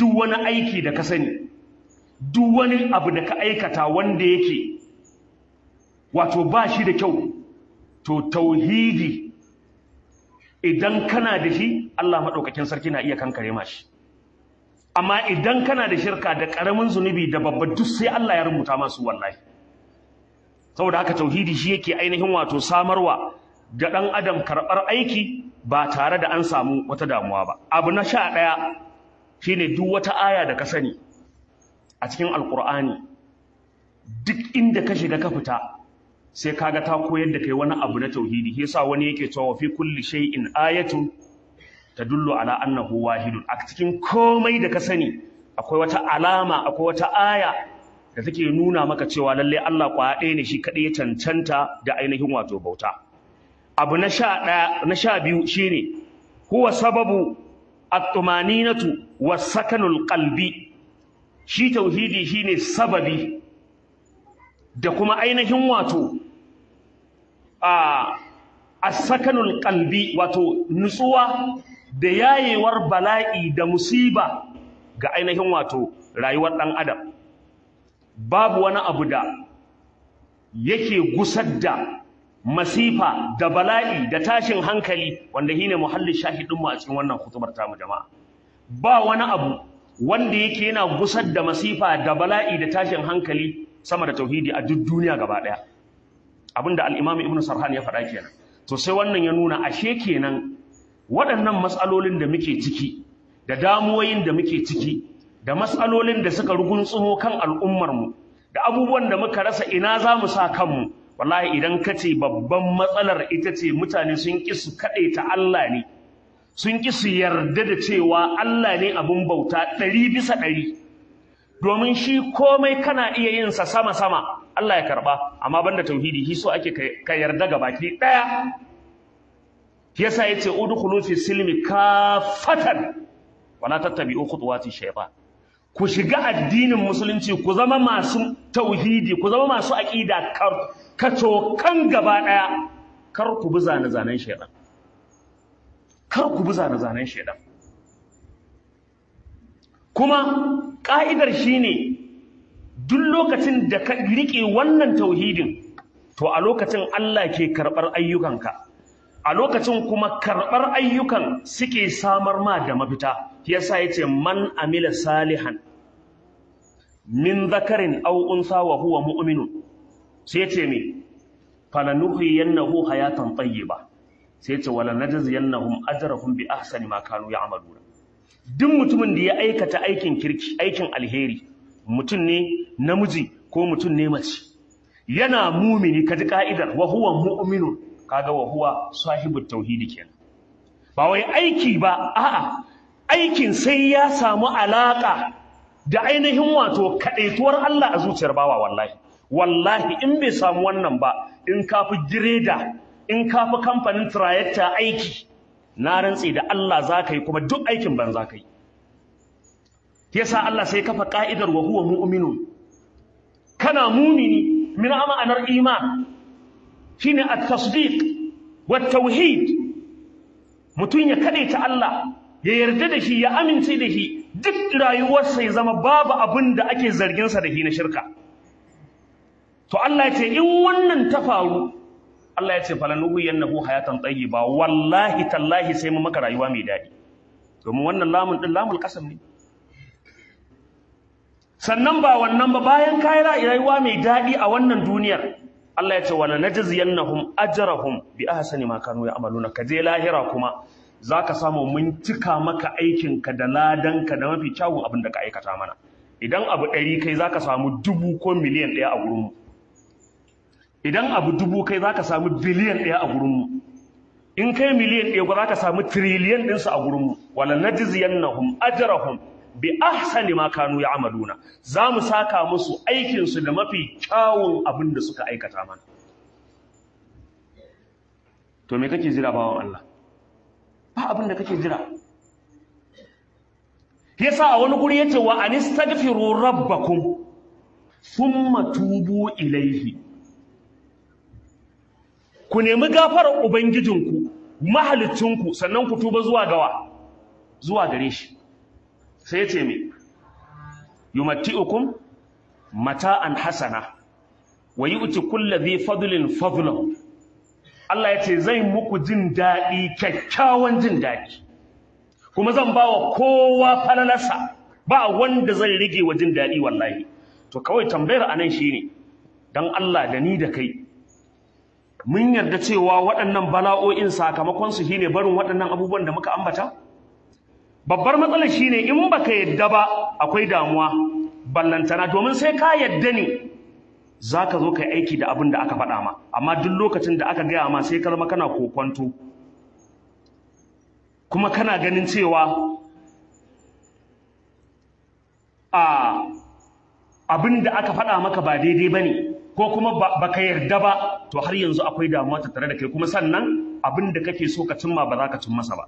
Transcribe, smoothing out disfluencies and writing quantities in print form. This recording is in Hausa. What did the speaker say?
Duk wani aiki da ka sani, duk wani abu da ka aikata wanda yake wato ba shi da kyau, to tauhidi idan kana da shi, Allah maɗaukakin sarki na iya kankare ma shi. Amma idan kana da shirka, da ƙaramin zunubi da babba, duk sai Allah ya rubuta masu wallahi. Saboda haka tauhidi shi yake ainihin wato samarwa ga ɗan adam karɓar aiki ba tare da an samu wata damuwa ba. Abu na 11 shine duk wata aya da ka sani a cikin Alƙur'ani, duk inda ka shiga ka fita, sai kaga ta koyar da kai wani abu na tauhidi. Yasa wani yake cewa fi kulli shay'in ayatun tadullu ala annahu wahidun. A cikin komai da ka sani akwai wata alama, akwai wata aya da take nuna maka cewa lalle Allah kwaya ɗaya ne, shi kaɗai ya cancanta da ainihin wato bauta. Abu na 11, na 12 shine huwa sababu at-tumaninatu was-sakanul qalbi. Shi tauhidi shine sababi da kuma ainihin wato a as-sakanul qalbi, wato nutsuwa da yayewar bala'i da musiba ga ainihin wato rayuwar ɗan adam. Babu wani abu da yake gusar da masifa da bala'i da tashin hankali, wanda shine muhallin shahidinmu a cikin wannan hutubar tamu jama'a. Ba wani abu wanda yake yana gusar da masifa da bala'i da tashin hankali sama da tauhidi a duk duniya gaba ɗaya. Abinda al-Imam Ibn Sarhan ya faɗa kenan. To sai wannan ya nuna ashe kenan waɗannan matsalolin da muke ciki, da damuwoyin da muke ciki, da matsalolin da suka rugunsumo kan al'ummarmu, da abubuwan da muka rasa ina za mu sa kanmu, wallahi idan ka ce babban matsalar ita ce mutane sun ƙi su kaɗaita Allah ne, sun ƙi su yarda da cewa Allah ne abin bauta 100%. Domin shi komai kana iya yin sa sama-sama Allah ya karɓa, amma banda tauhidi, shi so ake ka yarda ga baki ɗaya. Yasa yace udkhulu fi silmi kafatan wala tattabi'u khutuwati shaytan. Ku shiga addinin musulunci, ku zama masu tauhidi, ku zama masu aqida kacokan gaba daya. Kar ku bi zane-zanen shaytan, kar ku bi zane-zanen shaytan. Kuma ka'idar shine duk lokacin da ka rike wannan tauhidin, to a lokacin Allah ke karbar ayyukanka, a lokacin kuma karɓar ayyukan suke samar ma da mafita. Yasa yace man amila salihan min dhakarin aw unsa wa huwa mu'minun, sai yace me? Falanuhyiyannahu hayatan tayyiba, sai yace wala najziyannahum ajrahum bi ahsani ma kanu ya'maluna. Duk mutumin da ya aikata aikin kirki, aikin alheri, mutum ne namiji ko mutum ne mace, yana mumini, kaji ka'idar wa huwa mu'minun, kaga wa huwa sahibut tauhidi kenan. Ba wai aiki ba, a'a, aikin sai ya samu alaka da ainihin wato kadaituwar Allah a zuciyar bawa. Wallahi wallahi in bai samu wannan ba, in kafi gireda, in kafi kamfanin trayecta aiki, na rantsi da Allah zaka yi kuma duk aikin ban zaka yi. Yasa Allah sai kafa ka'idar wa huwa mu'minun. Kana mumini, min ma'anar iman shine at-tasdiq wat-tauhid. Mutun ya kadaita Allah, ya yarda da shi, ya amince da shi, duk rayuwarsa ya zama babu abin da ake zargin sa da shi na shirka. To Allah ya ce in wannan ta faru, Allah ya ce falanuhu hayatan tayyiba, wallahi tallahi sai mu maka rayuwa mai dadi. Domin wannan lamun din lamul qasam ne. Sannan ba wannan ba, bayan kai rayuwa mai dadi a wannan duniyar, Allah ya ce wala najziyannahum ajrahum bi ahsani ma kanu ya'maluna. Ka je lahira kuma zaka samu mun cika maka aikin ka da ladan ka da mafi kyawun abin da ka aikata mana. Idan abu 100 kai zaka samu 1000 ko miliyan 1 a gurin mu. Idan abu 1000 kai zaka samu biliyan 1 a gurin mu. In kai miliyan 1 ko zaka samu triliyan din su a gurin mu. Wala najziyannahum ajrahum bi ahsani ma kanu ya'maluna. Zamu saka musu aikin su da mafi kyawun abin da suka aikata mana. To me kake jira bawan Allah? Ba abin da kake jira. Yasa a wani guri yace wa anistaghfiru rabbakum thumma tubu ilayhi. Ku nemi gafarar ubangijinku mahalicinku, sannan ku tuba zuwa gawa, zuwa gare shi. Sai yace me? Yumatti'ukum mata'an hasana wa yu'ti kulli dhi fadlin fadlahu. Allah ya ce zai muku jin daɗi, kyakkyawan jin daɗi, kuma zan ba wa kowa falalarsa, ba wanda zai rage wa jin daɗi wallahi. To kawai tambayar anan shine, dan Allah da ni da kai mun yarda cewa waɗannan bala'o'in sakamakon su shine barin waɗannan abubuwan da muka ambata? Babbar matsalar shine in baka yadda ba akwai damuwa, ballantana domin sai ka yadda ne zaka zo kai aiki da abin da aka faɗa ma. Amma duk lokacin da aka gaya ma sai ka zama kana kokonto, kuma kana ganin cewa abin da aka faɗa maka ba daidai ba ne, ko kuma baka yarda ba, to har yanzu akwai damuwa tattare da kai, kuma sannan abin da kake so ka cimma ba za ka cin masa ba.